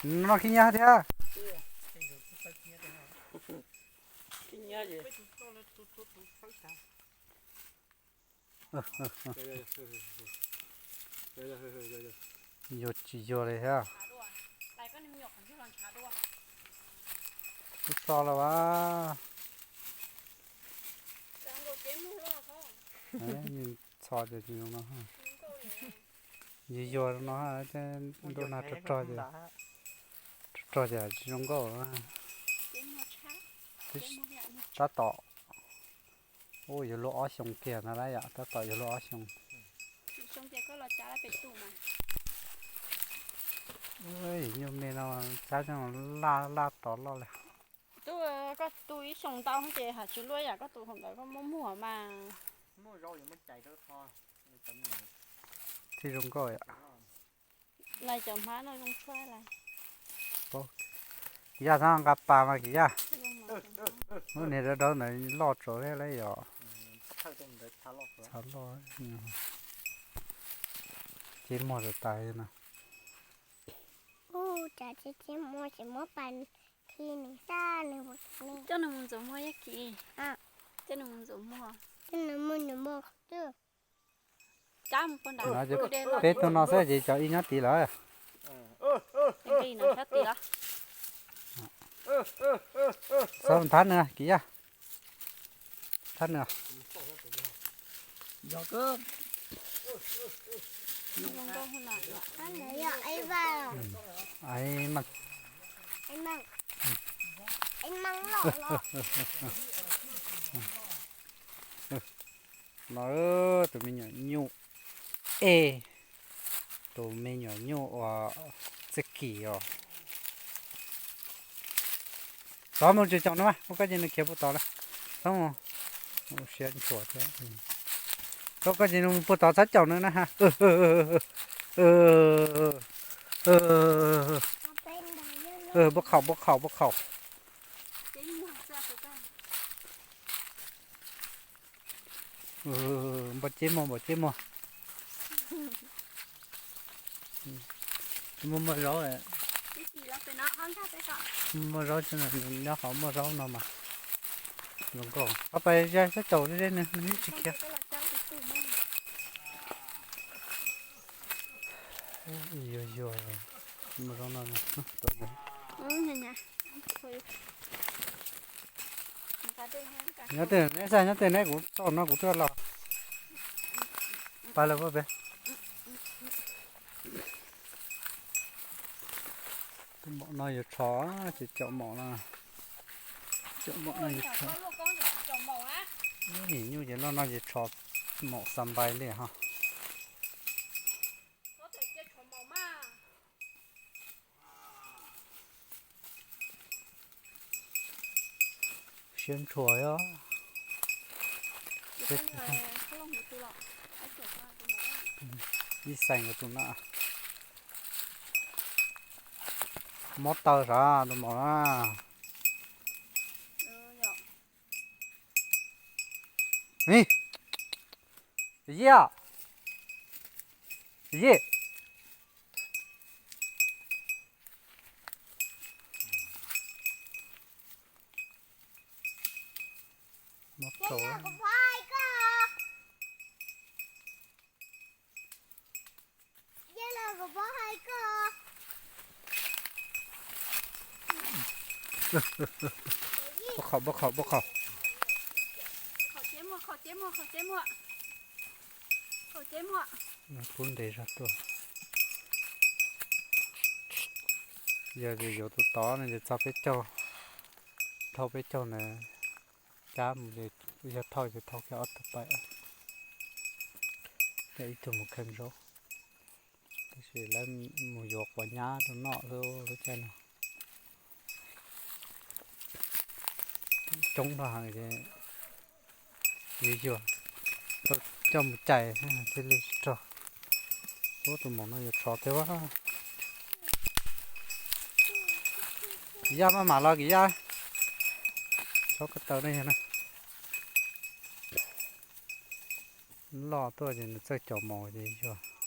Noj khib nyiab thiab. Yuag tsis yuag li thiab. Ub, so los as. Txhos tias tsis zoo no. Yuag yuag no, ntuj nag rog rog ces, rog rog ces tsis zoo nkauj. Tab tom, ub, yuav luaj ob xyoo kiag ntag lauj yom, tab tom yuav luaj ob xyoo. Nyuj me no cab coj laj laj tod loj li. Tub, koj tu ib xyoo ntau ces haj tsis luaj yam koj tu thaum ntawd koj muaj muag mas. Txij zoo nkauj yom. Lais cov hmab no zoo tshaj lais. Kiv Yaj, txhob nqa pas mas Kiv Yaj. Lub niag dawb dawb ntawd loj tsav thiab lauj yom. Txha loj. Ceb muag tas tas no. Ub, cas ceb muag ces muab pas khi nws sab nws. Coj nws mus ntxuav muag Yaj Kiv. Coj nws mus ntxuav muag. Coj nws mus ntxuav muag. Cab mus pog nrad. Peb tug no xwb ces cov ib nyob tid lawm. Nqis no nyob tid los. Xov thab nws Kiv Yaj. Thab nws. No tus me nyuam nyuj es, tus me nyuam nyuj uas txij kim os. Txhob mus tsis caum no mas, ua koj ces nws khiav puag tod lawm. Txhob mus, siab ntshua thiab. Txhob, koj ces nws mus puag tod txhob caum nws na ha. Puag khaum, puag khaum, puag khaum. Npog ceb muag, npog ceb muag. Muaj, muaj zaub, muaj zaub, nyob qhov muaj zaub no mas. Zoo nkauj. Pab pais zaj sab caum zeb nws, nws tsis khiav. Yuag yuag, muaj zaub no. Nyob twg neb xav, nyob twg neb, kuv txog no kuv tuaj los. Pab lawv pab pem. Tus maum no yuav tsho, ces caum maum no. Caum maum no yuav tsho. Ib yim nyuj ces loj no ces tsho maum xa npai li ho. Siab ntshua os. Ib xeem tus na. Mob taw sav tus maum na. Yij, yij. Mob taw. Pob khaum, pob khaum, pob khaum. Khaum ceb muag, khaum ceb muag, khaum ceb muag. Khaum ceb muag. Kub ntev zog tuaj. Yog tias yuav tus tod no ces txog peb caug, dhau peb caug ntawd, cab mus ces yog thauj ces thauj kiag ob tug pais, ces ib tug mus kheej zaub. Tab sis lawv mus yuav quav nyab rau noj xwb lub caij no. Coob dhau heev ces yuag yuag, coj mus cais thiaj li tsis rog. Ub, tus maum no yuav tsho thiab. Kiv Yaj maj mam los Kiv Yaj. Txhob ko taw ne yog na. Loj tuaj ces nws txawj caum mus ces yog.